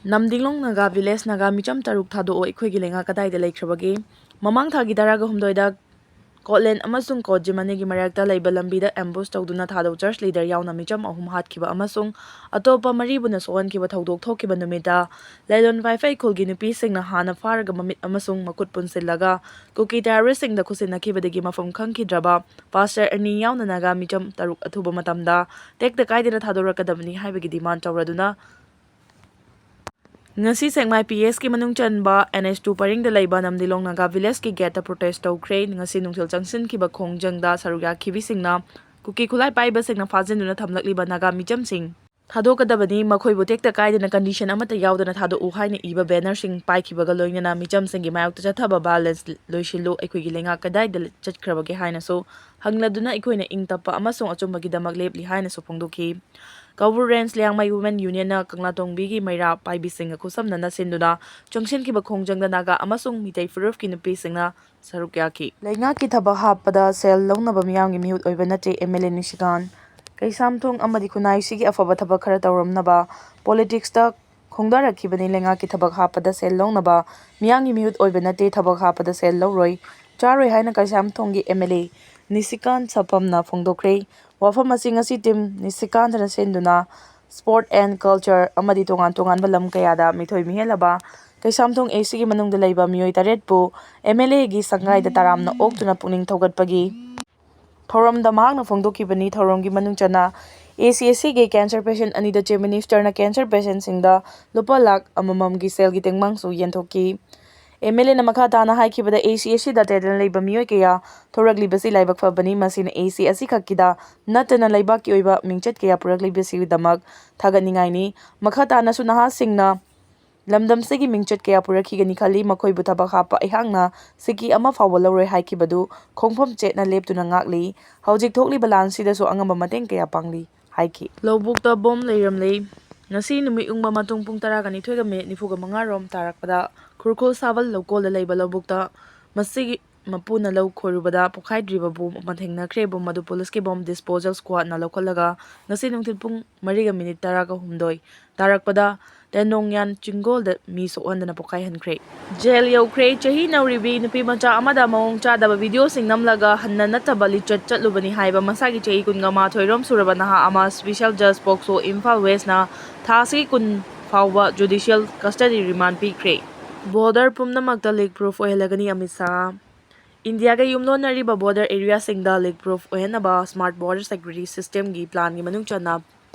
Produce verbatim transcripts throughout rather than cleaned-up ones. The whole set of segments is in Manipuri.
ꯅꯝꯗꯤꯡꯂꯣꯡ ꯅꯥꯒꯥ ꯚꯤꯂꯦꯖ ꯅꯥꯒꯥ ꯃꯤꯆꯝ ꯇꯔꯨꯛ ꯊꯥꯗꯣꯛꯑꯣ, ꯑꯩꯈꯣꯏꯒꯤ ꯂꯩꯉꯥꯛ ꯀꯗꯥꯏꯗ ꯂꯩꯈ꯭ꯔꯕꯒꯦ? ꯃꯃꯥꯡ ꯊꯥꯒꯤ ꯇꯔꯥꯒ ꯍꯨꯝꯗꯣꯏꯗ ꯀꯣꯠꯂꯦꯟ ꯑꯃꯁꯨꯡ ꯀꯣꯠꯖꯤꯃꯅꯤꯒꯤ ꯃꯔꯛꯇ ꯂꯩꯕ ꯂꯝꯕꯤꯗ ꯑꯦꯝꯕꯨꯁ ꯇꯧꯗꯨꯅ ꯊꯥꯗꯧ ꯆꯔꯆ ꯂꯤꯗꯔ ꯌꯥꯎꯅ ꯃꯤꯆꯝ ꯑꯍꯨꯝ ꯍꯥꯠꯈꯤꯕ ꯑꯃꯁꯨꯡ ꯑꯇꯣꯞꯄ ꯃꯔꯤꯕꯨꯅ ꯁꯣꯛꯍꯟꯈꯤꯕ ꯊꯧꯗꯣꯛ ꯊꯣꯛꯈꯤꯕ ꯅꯨꯃꯤꯠꯇ ꯂꯩꯂꯣꯟ ꯋꯥꯏꯐꯩ ꯈꯨꯜꯒꯤ ꯅꯨꯄꯤꯁꯤꯡꯅ ꯍꯥꯟꯅ ꯐꯥꯔꯒ ꯃꯃꯤꯠ ꯑꯃꯁꯨꯡ ꯃꯈꯨꯠ ꯄꯨꯟꯁꯤꯜꯂꯒ ꯀꯨꯀꯤ ꯇꯦꯔꯣꯔꯤꯁꯁꯤꯡꯗ ꯈꯨꯠꯁꯤꯟꯅꯈꯤꯕꯗꯒꯤ ꯃꯐꯝ ꯈꯪꯈꯤꯗ꯭ꯔꯕ ꯄꯥꯁꯇꯔ ꯑꯅꯤ ꯌꯥꯎꯅ ꯅꯥꯒꯥ ꯃꯤꯆꯝ ꯇꯔꯨꯛ ꯑꯊꯨꯕ ꯃꯇꯝꯗ ꯇꯦꯛꯇ ꯀꯥꯏꯗꯅ ꯊꯥꯗꯣꯔꯛꯀꯗꯕꯅꯤ ꯍꯥꯏꯕꯒꯤ ꯗꯤꯃꯥꯟ ꯇꯧꯔꯗꯨꯅ ꯉꯁꯤ ꯁꯦꯛꯃꯥꯏ ꯄꯤ ꯑꯦꯁꯀꯤ ꯃꯅꯨꯡ ꯆꯟꯕ ꯑꯦꯟ ꯑꯦꯁ ꯇꯨ ꯄꯔꯤꯡꯗ ꯂꯩꯕ ꯅꯝꯗꯤꯂꯣꯡ ꯅꯥꯒꯥ ꯚꯤꯂꯦꯖꯀꯤ ꯒꯦꯠꯇ ꯄ꯭ꯔꯣꯇꯦꯁ ꯇꯧꯈ꯭ꯔꯦ꯫ ꯉꯁꯤ ꯅꯨꯡꯊꯤꯜ ꯆꯪꯁꯤꯟꯈꯤꯕ ꯈꯣꯡꯖꯪꯗ ꯁꯔꯨꯛ ꯌꯥꯈꯤꯕꯁꯤꯡꯅ ꯀꯨꯀꯤ ꯈꯨꯠꯂꯥꯏ ꯄꯥꯏꯕꯁꯤꯡꯅ ꯐꯥꯖꯤꯟꯗꯨꯅ ꯊꯝꯂꯛꯂꯤꯕ ꯅꯥꯒꯥ ꯃꯤꯆꯝꯁꯤꯡ ꯊꯥꯗꯣꯛꯀꯗꯕꯅꯤ, ꯃꯈꯣꯏꯕꯨ ꯇꯦꯛꯇ ꯀꯥꯏꯗꯅ ꯀꯟꯗꯤꯁꯟ ꯑꯃꯠꯇ ꯌꯥꯎꯗꯅ ꯊꯥꯗꯣꯛꯎ ꯍꯥꯏꯅ ꯏꯕ ꯕꯦꯅꯔꯁꯤꯡ ꯄꯥꯏꯈꯤꯕꯒ ꯂꯣꯏꯅꯅ ꯃꯤꯆꯝꯁꯤꯡꯒꯤ ꯃꯥꯌꯣꯛꯇ ꯆꯠꯊꯕ ꯚꯥꯏꯑꯣꯂꯦꯟꯁ ꯂꯣꯏꯁꯤꯜꯂꯨ, ꯑꯩꯈꯣꯏꯒꯤ ꯂꯩꯉꯥꯛ ꯀꯗꯥꯏꯗ ꯆꯠꯈ꯭ꯔꯕꯒꯦ ꯍꯥꯏꯅꯁꯨ ꯍꯪꯂꯗꯨꯅ ꯑꯩꯈꯣꯏꯅ ꯏꯪ ꯇꯞꯄ ꯑꯃꯁꯨꯡ ꯑꯆꯨꯝꯕꯒꯤꯗꯃꯛ ꯂꯦꯞꯂꯤ ꯍꯥꯏꯅꯁꯨ ꯐꯣꯡꯗꯣꯛꯈꯤ꯫ ꯀꯧꯕ꯭ꯔꯨ ꯔꯦꯟꯖ ꯂꯤꯌꯥꯡꯃꯩ ꯋꯨꯃꯦꯟ ꯌꯨꯅꯤꯌꯟꯅ ꯀꯪꯂꯥꯇꯣꯡꯕꯤꯒꯤ ꯃꯩꯔꯥ ꯄꯥꯏꯕꯤꯁꯤꯡꯒ ꯈꯨꯠꯁꯝꯅꯅ ꯁꯤꯟꯗꯨꯅ ꯆꯪꯁꯤꯟꯈꯤꯕ ꯈꯣꯡꯖꯪꯗ ꯅꯥꯒꯥ ꯑꯃꯁꯨꯡ ꯃꯤꯇꯩ ꯐꯨꯔꯨꯞꯀꯤ ꯅꯨꯄꯤꯁꯤꯡꯅ ꯁꯔꯨꯛ ꯌꯥꯈꯤ꯫ ꯂꯩꯉꯥꯛꯀꯤ ꯊꯕꯛ ꯍꯥꯞꯄꯗ ꯁꯦꯜ ꯂꯧꯅꯕ ꯃꯤꯌꯥꯝꯒꯤ ꯃꯤꯍꯨꯠ ꯑꯣꯏꯕ ꯅꯠꯇꯦ, ꯑꯦꯝ ꯑꯦꯜ ꯑꯦ ꯅꯤꯁꯤꯀꯥꯟ꯫ ꯀꯩꯁꯥꯝꯊꯣꯡ ꯑꯃꯗꯤ ꯈꯨꯟꯅꯥꯏꯁꯤꯒꯤ ꯑꯐꯕ ꯊꯕꯛ ꯈꯔ ꯇꯧꯔꯝꯅꯕ ꯄꯣꯂꯤꯇꯤꯛꯁꯇ ꯈꯣꯡꯗꯥꯔꯛꯈꯤꯕꯅꯤ꯫ ꯂꯩꯉꯥꯛꯀꯤ ꯊꯕꯛ ꯍꯥꯞꯄꯗ ꯁꯦꯜ ꯂꯧꯅꯕ ꯃꯤꯌꯥꯝꯒꯤ ꯃꯤꯍꯨꯠ ꯑꯣꯏꯕ ꯅꯠꯇꯦ, ꯊꯕꯛ ꯍꯥꯞꯄꯗ ꯁꯦꯜ ꯂꯧꯔꯣꯏ, ꯆꯥꯔꯣꯏ ꯍꯥꯏꯅ ꯀꯩꯁꯥꯝꯊꯣꯡꯒꯤ ꯑꯦꯝ ꯑꯦꯜ ꯑꯦ ꯅꯤꯁꯤꯀꯥꯟ ꯁꯥꯄꯝꯅ ꯐꯣꯡꯗꯣꯛꯈ꯭ꯔꯦ꯫ ꯋꯥꯐꯝ ꯑꯁꯤ ꯉꯁꯤ ꯇꯤꯝ ꯅꯤꯁꯤꯀꯥꯟꯊꯅ ꯁꯤꯟꯗꯨꯅ ꯁ꯭ꯄꯣꯔꯠ ꯑꯦꯟ ꯀꯜꯆꯔ ꯑꯃꯗꯤ ꯇꯣꯉꯥꯟ ꯇꯣꯉꯥꯟꯕ ꯂꯝ ꯀꯌꯥꯗ ꯃꯤꯊꯣꯏ ꯃꯤꯍꯦꯜꯂꯕ ꯀꯩꯁꯥꯝꯊꯣꯡ ꯑꯦ ꯁꯤꯒꯤ ꯃꯅꯨꯡꯗ ꯂꯩꯕ ꯃꯤꯑꯣꯏ ꯇꯔꯦꯠꯄꯨ ꯑꯦꯝ ꯑꯦꯜ ꯑꯦꯒꯤ ꯁꯪꯒꯥꯏꯗ ꯇꯔꯥꯝꯅ ꯑꯣꯛꯇꯨꯅ ꯄꯨꯛꯅꯤꯡ ꯊꯧꯒꯠꯄꯒꯤ ꯊꯧꯔꯝꯗ ꯃꯍꯥꯛꯅ ꯐꯣꯡꯗꯣꯛꯈꯤꯕꯅꯤ꯫ ꯊꯧꯔꯝꯒꯤ ꯃꯅꯨꯡ ꯆꯟꯅ ꯑꯦ ꯁꯤ ꯑꯦꯁ ꯁꯤꯒꯤ ꯀꯦꯟꯁꯔ ꯄꯦꯁꯦꯟ ꯑꯅꯤꯗ ꯆꯤꯐ ꯃꯤꯅꯤꯁꯇꯔꯅ ꯀꯦꯟꯁꯔ ꯄꯦꯁꯦꯟꯁꯤꯡꯗ ꯂꯨꯄꯥ ꯂꯥꯈ ꯑꯃꯃꯝꯒꯤ ꯁꯦꯜꯒꯤ ꯇꯦꯡꯃꯥꯡꯁꯨ ꯌꯦꯟꯊꯣꯛꯈꯤ꯫ ꯑꯦꯝ ꯑꯦꯜ ꯑꯦꯅ ꯃꯈꯥ ꯇꯥꯅ ꯍꯥꯏꯈꯤꯕꯗ, ꯑꯦ ꯁꯤ ꯑꯦꯁ ꯁꯤꯗ ꯇꯦꯂꯦꯟ ꯂꯩꯕ ꯃꯤꯑꯣꯏ ꯀꯌꯥ ꯊꯣꯔꯛꯂꯤꯕꯁꯤ ꯂꯥꯏꯕꯛ ꯐꯕꯅꯤ꯫ ꯃꯁꯤꯅ ꯑꯦ ꯁꯤ ꯑꯁꯤꯈꯛꯀꯤꯗ ꯅꯠꯇꯅ ꯂꯩꯕꯥꯛꯀꯤ ꯑꯣꯏꯕ ꯃꯤꯡꯆꯠ ꯀꯌꯥ ꯄꯨꯔꯛꯂꯤꯕꯁꯤꯒꯤꯗꯃꯛ ꯊꯥꯒꯠꯅꯤꯡꯉꯥꯏꯅꯤ꯫ ꯃꯈꯥ ꯇꯥꯅꯁꯨ ꯅꯍꯥꯁꯤꯡꯅ ꯂꯝꯗꯝꯁꯤꯒꯤ ꯃꯤꯡꯆꯠ ꯀꯌꯥ ꯄꯨꯔꯛꯈꯤꯒꯅꯤ ꯈꯜꯂꯤ꯫ ꯃꯈꯣꯏꯕꯨ ꯊꯕꯛ ꯍꯥꯞꯄ ꯑꯩꯍꯥꯛꯅ ꯁꯤꯀꯤ ꯑꯃ ꯐꯥꯎꯕ ꯂꯧꯔꯣꯏ ꯍꯥꯏꯈꯤꯕꯗꯨ ꯈꯣꯡꯐꯝ ꯆꯦꯠꯅ ꯂꯦꯞꯇꯨꯅ ꯉꯥꯛꯂꯤ꯫ ꯍꯧꯖꯤꯛ ꯊꯣꯛꯂꯤꯕ ꯂꯥꯟꯁꯤꯗꯁꯨ ꯑꯉꯝꯕ ꯃꯇꯦꯡ ꯀꯌꯥ ꯄꯥꯡꯂꯤ ꯍꯥꯏꯈꯤ꯫ ꯂꯧꯕꯨꯛꯇ ꯕꯣꯝ ꯂꯩꯔꯝꯂꯦ꯫ ꯉꯁꯤ ꯅꯨꯃꯤꯠ ꯌꯨꯡꯕ ꯃꯇꯨꯡ ꯄꯨꯡ ꯇꯔꯥꯒ ꯅꯤꯊꯣꯏꯒ ꯃꯤꯅꯤꯠ ꯅꯤꯐꯨꯒ ꯃꯉꯥ ꯔꯣꯝ ꯇꯥꯔꯛꯄꯗ ꯈꯨꯔꯈꯨꯜ ꯁꯥꯕꯜ ꯂꯧꯀꯣꯜꯗ ꯂꯩꯕ ꯂꯧꯕꯨꯛꯇ ꯃꯁꯤꯒꯤ ꯃꯄꯨꯅ ꯂꯧ ꯈꯣꯏꯔꯨꯕꯗ ꯄꯣꯈꯥꯏꯗ꯭ꯔꯤꯕ ꯕꯣꯝ ꯑꯃ ꯊꯦꯡꯅꯈ꯭ꯔꯦ꯫ ꯕꯣꯝ ꯑꯗꯨ ꯄꯨꯂꯤꯁꯀꯤ ꯕꯣꯝ ꯗꯤꯁꯄꯣꯖꯦꯜ ꯁ꯭ꯀ꯭ꯋꯥꯗꯅ ꯂꯧꯈꯠꯂꯒ ꯉꯁꯤ ꯅꯨꯡꯊꯤꯜ ꯄꯨꯡ ꯃꯔꯤꯒ ꯃꯤꯅꯤꯠ ꯇꯔꯥꯒ ꯍꯨꯝꯗꯣꯏ ꯇꯥꯔꯛꯄꯗ ꯇꯦꯟꯅꯣꯡꯌꯥꯟ ꯆꯤꯡꯒꯣꯜꯗ ꯃꯤ ꯁꯣꯛꯍꯟꯗꯅ ꯄꯣꯈꯥꯏꯍꯟꯈ꯭ꯔꯦ꯫ ꯖꯦꯜ ꯌꯧꯈ꯭ꯔꯦ꯫ ꯆꯍꯤ ꯅꯧꯔꯤꯕꯤ ꯅꯨꯄꯤ ꯃꯆꯥ ꯑꯃꯗ ꯃꯑꯣꯡ ꯆꯥꯗꯕ ꯚꯤꯗꯤꯑꯣꯁꯤꯡ ꯅꯝꯂꯒ ꯍꯟꯅ ꯅꯠꯇꯕ ꯂꯤꯆꯠ ꯆꯠꯂꯨꯕꯅꯤ ꯍꯥꯏꯕ ꯃꯁꯥꯒꯤ ꯆꯍꯤ ꯀꯨꯟꯒ ꯃꯥꯊꯣꯏ ꯔꯣꯝ ꯁꯨꯔꯕ ꯅꯍꯥ ꯑꯃ ꯁ꯭ꯄꯦꯁꯦꯜ ꯖꯖ ꯄꯣꯛꯁꯣ ꯏꯝꯐꯥꯜ ꯋꯦꯁꯅ ꯊꯥ ꯑꯁꯤꯒꯤ ꯀꯨꯟ ꯐꯥꯎꯕ ꯖꯨꯗꯤꯁꯤꯌꯦꯜ ꯀꯁꯇꯗꯤ ꯔꯤꯃꯥꯟ ꯄꯤꯈ꯭ꯔꯦ꯫ ꯕꯣꯔꯗꯔ ꯄꯨꯝꯅꯃꯛꯇ ꯂꯤꯛ ꯄ꯭ꯔꯨꯐ ꯑꯣꯏꯍꯜꯂꯒꯅꯤ ꯑꯃꯤꯠ ꯁꯥꯍ꯫ ꯏꯟꯗꯤꯌꯥꯒ ꯌꯨꯝꯂꯣꯟꯅꯔꯤꯕ ꯕꯣꯔꯗꯔ ꯑꯦꯔꯤꯌꯥꯁꯤꯡꯗ ꯂꯤꯛ ꯄ꯭ꯔꯨꯐ ꯑꯣꯏꯍꯟꯅꯕ ꯁ꯭ꯃꯥꯔꯠ ꯕꯣꯔꯗꯔ ꯁꯦꯀ꯭ꯌꯨꯔꯤꯇꯤ ꯁꯤꯁꯇꯦꯝꯒꯤ ꯄ꯭ꯂꯥꯟꯒꯤ ꯃꯅꯨꯡ ꯆꯟꯅ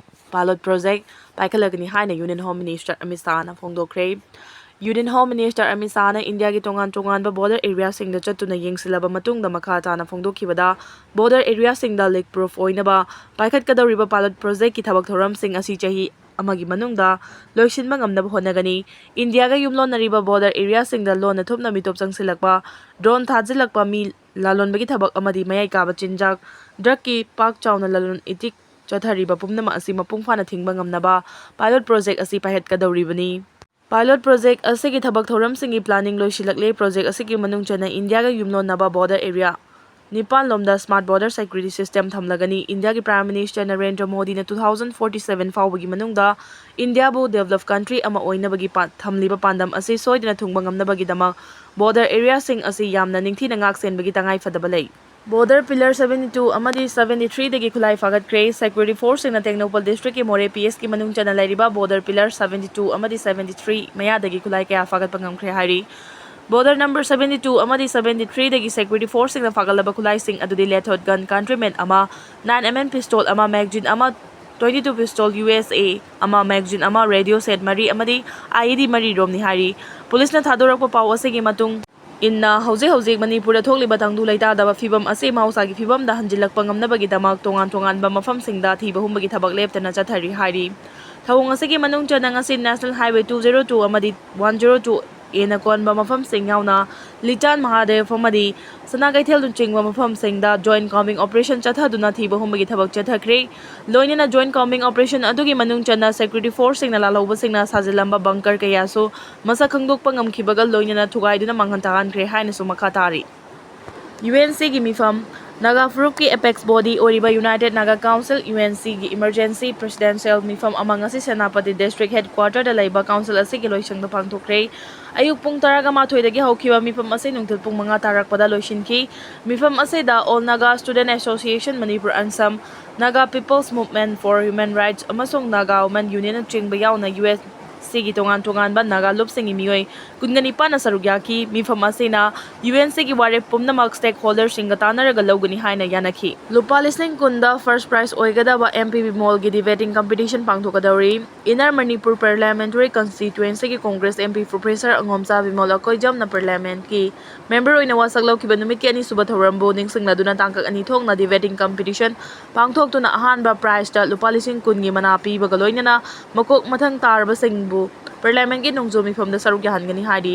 ꯄꯥꯏꯂꯣꯠ ꯄ꯭ꯔꯣꯖꯦꯛ ꯄꯥꯏꯈꯠꯂꯒꯅꯤ ꯍꯥꯏꯅ ꯌꯨꯅꯤꯌꯟ ꯍꯣꯝ ꯃꯤꯅꯤꯁꯇꯔ ꯑꯃꯤꯠ ꯁꯥꯍꯅ ꯐꯣꯡꯗꯣꯛꯈ꯭ꯔꯦ꯫ ꯌꯨꯅꯤꯌꯟ ꯍꯣꯝ ꯃꯤꯅꯤꯁꯇꯔ ꯑꯃꯤꯠ ꯁꯥꯍꯅ ꯏꯟꯗꯤꯌꯥꯒꯤ ꯇꯣꯉꯥꯟ ꯇꯣꯉꯥꯟꯕ ꯕꯣꯔꯗꯔ ꯑꯦꯔꯤꯌꯥꯁꯤꯡꯗ ꯆꯠꯇꯨꯅ ꯌꯦꯡꯁꯤꯜꯂꯕ ꯃꯇꯨꯡꯗ ꯃꯈꯥ ꯇꯥꯅ ꯐꯣꯡꯗꯣꯛꯈꯤꯕꯗ, ꯕꯣꯔꯗꯔ ꯑꯦꯔꯤꯌꯥꯁꯤꯡꯗ ꯂꯤꯛ ꯄ꯭ꯔꯨꯐ ꯑꯣꯏꯅꯕ ꯄꯥꯏꯈꯠꯀꯗꯧꯔꯤꯕ ꯄꯥꯏꯂꯣꯠ ꯄ꯭ꯔꯣꯖꯦꯛꯀꯤ ꯊꯕꯛ ꯊꯧꯔꯝꯁꯤꯡ ꯑꯁꯤ ꯆꯍꯤ ꯑꯃꯒꯤ ꯃꯅꯨꯡꯗ ꯂꯣꯏꯁꯤꯟꯕ ꯉꯝꯅꯕ ꯍꯣꯠꯅꯒꯅꯤ꯫ ꯏꯟꯗꯤꯌꯥꯒ ꯌꯨꯝꯂꯣꯟꯅꯔꯤꯕ ꯕꯣꯔꯗꯔ ꯑꯦꯔꯤꯌꯥꯁꯤꯡꯗ ꯂꯣꯟꯅ ꯊꯨꯞꯅ ꯃꯤꯇꯣꯞ ꯆꯪꯁꯤꯜꯂꯛꯄ, ꯗ꯭ꯔꯣꯟ ꯊꯥꯖꯤꯜꯂꯛꯄ, ꯃꯤ ꯂꯥꯂꯣꯟꯕꯒꯤ ꯊꯕꯛ ꯑꯃꯗꯤ ꯃꯌꯥꯏ ꯀꯥꯕ ꯆꯤꯟꯖꯥꯛ, ꯗ꯭ꯔꯒꯀꯤ ꯄꯥꯛ ꯆꯥꯎꯅ ꯂꯂꯣꯟ ꯏꯇꯤꯛ ꯆꯠꯊꯔꯤꯕ ꯄꯨꯝꯅꯃꯛ ꯑꯁꯤ ꯃꯄꯨꯡ ꯐꯥꯅ ꯊꯤꯡꯕ ꯉꯝꯅꯕ ꯄꯥꯏꯂꯣꯠ ꯄ꯭ꯔꯣꯖꯦꯛ ꯑꯁꯤ ꯄꯥꯏꯈꯠꯀꯗꯧꯔꯤꯕꯅꯤ꯫ ꯄꯥꯏꯂꯣꯠ ꯄ꯭ꯔꯣꯖꯦꯛ ꯑꯁꯤꯒꯤ ꯊꯕꯛ ꯊꯧꯔꯝꯁꯤꯡꯒꯤ ꯄ꯭ꯂꯥꯅꯤꯡ ꯂꯣꯏꯁꯤꯜꯂꯛꯂꯦ꯫ ꯄ꯭ꯔꯣꯖꯦꯛ ꯑꯁꯤꯒꯤ ꯃꯅꯨꯡ ꯆꯟꯅ ꯏꯟꯗꯤꯌꯥꯒ ꯌꯨꯝꯂꯣꯟꯅꯕ ꯕꯣꯔꯗꯔ ꯑꯦꯔꯤꯌꯥ ꯅꯤꯄꯥꯟ ꯂꯣꯝꯗ ꯁ꯭ꯃꯥꯔꯠ ꯕꯣꯔꯗꯔ ꯁꯦꯀ꯭ꯌꯨꯔꯤꯇꯤ ꯁꯤꯁꯇꯦꯝ ꯊꯝꯂꯒꯅꯤ꯫ ꯏꯟꯗꯤꯌꯥꯒꯤ ꯄ꯭ꯔꯥꯏꯝ ꯃꯤꯅꯤꯁꯇꯔ ꯅꯔꯦꯟꯗ꯭ꯔ ꯃꯣꯗꯤꯅ two thousand forty seven ꯐꯥꯎꯕꯒꯤ ꯃꯅꯨꯡꯗ ꯏꯟꯗꯤꯌꯥꯕꯨ ꯗꯦꯕꯂꯞ ꯀꯟꯇ꯭ꯔꯤ ꯑꯃ ꯑꯣꯏꯅꯕꯒꯤ ꯄꯥ-, ꯊꯝꯂꯤꯕ ꯄꯥꯟꯗꯝ ꯑꯁꯤ ꯁꯣꯏꯗꯅ ꯊꯨꯡꯕ ꯉꯝꯅꯕꯒꯤꯗꯃꯛ ꯕꯣꯔꯗꯔ ꯑꯦꯔꯤꯌꯥꯁꯤꯡ ꯑꯁꯤ ꯌꯥꯝꯅ ꯅꯤꯡꯊꯤꯅ ꯉꯥꯛ ꯁꯦꯟꯕꯒꯤ ꯇꯉꯥꯏ ꯐꯗꯕ ꯂꯩ꯫ ꯕꯣꯔꯗꯔ ꯄꯤꯂꯔ seventy two ꯑꯃꯗꯤ seventy three ꯗꯒꯤ ꯈꯨꯠꯂꯥꯏ ꯐꯥꯒꯠꯈ꯭ꯔꯦ꯫ ꯁꯦꯀ꯭ꯌꯨꯔꯤꯇꯤ ꯐꯣꯔꯁꯁꯤꯡꯅ ꯇꯦꯡꯅꯧꯄꯜ ꯗꯤꯁꯇ꯭ꯔꯤꯛꯀꯤ ꯃꯣꯔꯦ ꯄꯤ ꯑꯦꯁꯀꯤ ꯃꯅꯨꯡ ꯆꯟꯅ ꯂꯩꯔꯤꯕ ꯕꯣꯔꯗꯔ ꯄꯤꯂꯔ seventy two ꯑꯃꯗꯤ seventy three ꯃꯌꯥꯗꯒꯤ ꯈꯨꯠꯂꯥꯏ ꯀꯌꯥ ꯐꯥꯒꯠꯄ ꯉꯝꯈ꯭ꯔꯦ ꯍꯥꯏꯔꯤ꯫ ꯕꯣꯔꯗꯔ ꯅꯝꯕꯔ seventy two ꯑꯃꯗꯤ seventy three ꯗꯒꯤ ꯁꯦꯀ꯭ꯌꯨꯔꯤꯇꯤ ꯐꯣꯔꯁꯁꯤꯡꯅ ꯐꯥꯒꯠꯂꯕ ꯈꯨꯠꯂꯥꯏꯁꯤꯡ ꯑꯗꯨꯗꯤ ꯂꯦꯊꯣꯠ ꯒꯟ, ꯀꯟꯇ꯭ꯔꯤꯃꯦꯟ ꯑꯃ, nine M M ꯄꯤꯁꯇꯣꯜ ꯑꯃ, ꯃꯦꯒꯖꯤꯟ ꯑꯃ, twenty two pistol U S A ꯑꯃ, ꯃꯦꯒꯖꯤꯟ ꯑꯃ, ꯔꯦꯗꯤꯑꯣ ꯁꯦꯠ ꯃꯔꯤ ꯑꯃꯗꯤ I E D ꯃꯔꯤ ꯔꯣꯝꯅꯤ ꯍꯥꯏꯔꯤ꯫ ꯄꯨꯂꯤꯁꯅ ꯊꯥꯗꯣꯔꯛꯄ ꯄꯥꯎ ꯑꯁꯤꯒꯤ ꯃꯇꯨꯡ ꯏꯟꯅ ꯍꯧꯖꯤꯛ ꯍꯧꯖꯤꯛ ꯃꯅꯤꯄꯨꯔꯗ ꯊꯣꯛꯂꯤꯕ ꯇꯪꯗꯨ ꯂꯩꯇꯥꯗꯕ ꯐꯤꯕꯝ ꯑꯁꯤ ꯃꯍꯧꯁꯥꯒꯤ ꯐꯤꯕꯝꯗ ꯍꯟꯖꯤꯜꯂꯛꯄ ꯉꯝꯅꯕꯒꯤꯗꯃꯛ ꯇꯣꯉꯥꯟ ꯇꯣꯉꯥꯟꯕ ꯃꯐꯝꯁꯤꯡꯗ ꯊꯤꯕ ꯍꯨꯝꯕꯒꯤ ꯊꯕꯛ ꯂꯦꯞꯇꯅ ꯆꯠꯊꯔꯤ ꯍꯥꯏꯔꯤ꯫ ꯊꯧꯑꯣꯡ ꯑꯁꯤꯒꯤ ꯃꯅꯨꯡ ꯆꯟꯅ ꯉꯁꯤ National Highway two zero two ꯑꯃꯗꯤ one zero two A ꯅ ꯀꯣꯟꯕ ꯃꯐꯝꯁꯤꯡ ꯌꯥꯎꯅ ꯂꯤꯇꯥꯟ ꯃꯍꯥꯗꯦꯕ ꯑꯃꯗꯤ ꯁꯅꯥ ꯀꯩꯊꯦꯜꯅꯆꯤꯡꯕ ꯃꯐꯝꯁꯤꯡꯗ joint combing operation ꯆꯠꯊꯗꯨꯅ ꯊꯤꯕ ꯍꯨꯝꯕꯒꯤ ꯊꯕꯛ ꯆꯠꯊꯈ꯭ꯔꯦ꯫ ꯂꯣꯏꯅꯅ joint combing operation ꯑꯗꯨꯒꯤ ꯃꯅꯨꯡ ꯆꯟꯅ ꯁꯦꯀ꯭ꯌꯨꯔꯤꯇꯤ ꯐꯣꯔꯁꯁꯤꯡꯅ ꯂꯥꯜꯍꯧꯕꯁꯤꯡꯅ ꯁꯥꯖꯤꯜꯂꯝꯕ bunker ꯀꯌꯥꯁꯨ ꯃꯁꯛ ꯈꯪꯗꯣꯛꯄ ꯉꯝꯈꯤꯕꯒ ꯂꯣꯏꯅꯅ ꯊꯨꯒꯥꯏꯗꯨꯅ ꯃꯥꯡꯍꯟ ꯇꯥꯛꯍꯟꯈ꯭ꯔꯦ ꯍꯥꯏꯅꯁꯨ ꯃꯈꯥ ꯇꯥꯔꯤ꯫ UNCꯒꯤ ꯃꯤꯐꯝ꯫ ꯅꯥꯒꯥ ꯐꯨꯔꯨꯞꯀꯤ apex body ꯑꯣꯏꯔꯤꯕ United Naga Council, UNCꯒꯤ emergency presidential ꯃꯤꯐꯝ ꯑꯃ ꯉꯁꯤ ꯁꯦꯅꯥꯄꯇꯤ district headquarterꯗ ꯂꯩꯕ council ꯑꯁꯤꯒꯤ ꯂꯣꯏꯁꯪꯗ ꯄꯥꯡꯊꯣꯛꯈ꯭ꯔꯦ꯫ ꯑꯌꯨꯛ ꯄꯨꯡ ꯇꯔꯥꯒ ꯃꯥꯊꯣꯏꯗꯒꯤ ꯍꯧꯈꯤꯕ ꯃꯤꯐꯝ ꯑꯁꯤ ꯅꯨꯡꯊꯤꯜ ꯄꯨꯡ ꯃꯉꯥ ꯇꯥꯔꯛꯄꯗ ꯂꯣꯏꯁꯤꯟꯈꯤ꯫ ꯃꯤꯐꯝ ꯑꯁꯤꯗ All Naga Student Association Manipur, ANSAM, Naga People's Movement for Human Rights ꯑꯃꯁꯨꯡ Naga Women Unionꯅꯆꯤꯡꯕ ꯌꯥꯎꯅ UNCꯒꯤ ꯇꯣꯉꯥꯟ ꯇꯣꯉꯥꯟꯕ ꯅꯥꯒꯥ ꯂꯨꯞꯁꯤꯡꯒꯤ ꯃꯤꯑꯣꯏ ꯀꯨꯟꯒ ꯅꯤꯄꯥꯟꯅ ꯁꯔꯨꯛ ꯌꯥꯈꯤ꯫ ꯃꯤꯐꯝ ꯑꯁꯤꯅ UNCꯒꯤ ꯋꯥꯔꯦꯞ ꯄꯨꯝꯅꯃꯛ stakeholderꯁꯤꯡꯒ ꯇꯥꯟꯅꯔꯒ ꯂꯧꯒꯅꯤ ꯍꯥꯏꯅ ꯌꯥꯅꯈꯤ꯫ ꯂꯨꯄꯥ ꯂꯤꯁꯤꯡ ꯀꯨꯟꯗ first prize ꯑꯣꯏꯒꯗꯕ M P Bimolꯒꯤ debating competition ꯄꯥꯡꯊꯣꯛꯀꯗꯧꯔꯤ꯫ Inner Manipur Parliamentary Constituencyꯒꯤ Congress MP Professor ꯑꯉꯣꯝꯆꯥ Bimol ꯑꯀꯣꯏꯖꯝꯅ Parliamentꯀꯤ member ꯑꯣꯏꯅ ꯋꯥꯁꯛ ꯂꯧꯈꯤꯕ ꯅꯨꯃꯤꯠꯀꯤ ꯑꯅꯤꯁꯨꯕ ꯊꯧꯔꯝꯕꯨ ꯅꯤꯡꯁꯤꯡꯂꯗꯨꯅ ꯇꯥꯡꯀꯛ ꯑꯅꯤ ꯊꯣꯛꯅ debating competition ꯄꯥꯡꯊꯣꯛꯇꯨꯅ ꯑꯍꯥꯟꯕ prizeꯇ ꯂꯨꯄꯥ ꯂꯤꯁꯤꯡ ꯀꯨꯟꯒꯤ ꯃꯅꯥ ꯄꯤꯕꯒ ꯂꯣꯏꯅꯅ ꯃꯀꯣꯛ ꯃꯊꯪ ꯇꯥꯔꯕꯁꯤꯡꯕꯨ Parliamentꯀꯤ ꯅꯣꯡꯖꯨ ꯃꯤꯐꯝꯗ ꯁꯔꯨꯛ ꯌꯥꯍꯟꯒꯅꯤ ꯍꯥꯏꯔꯤ꯫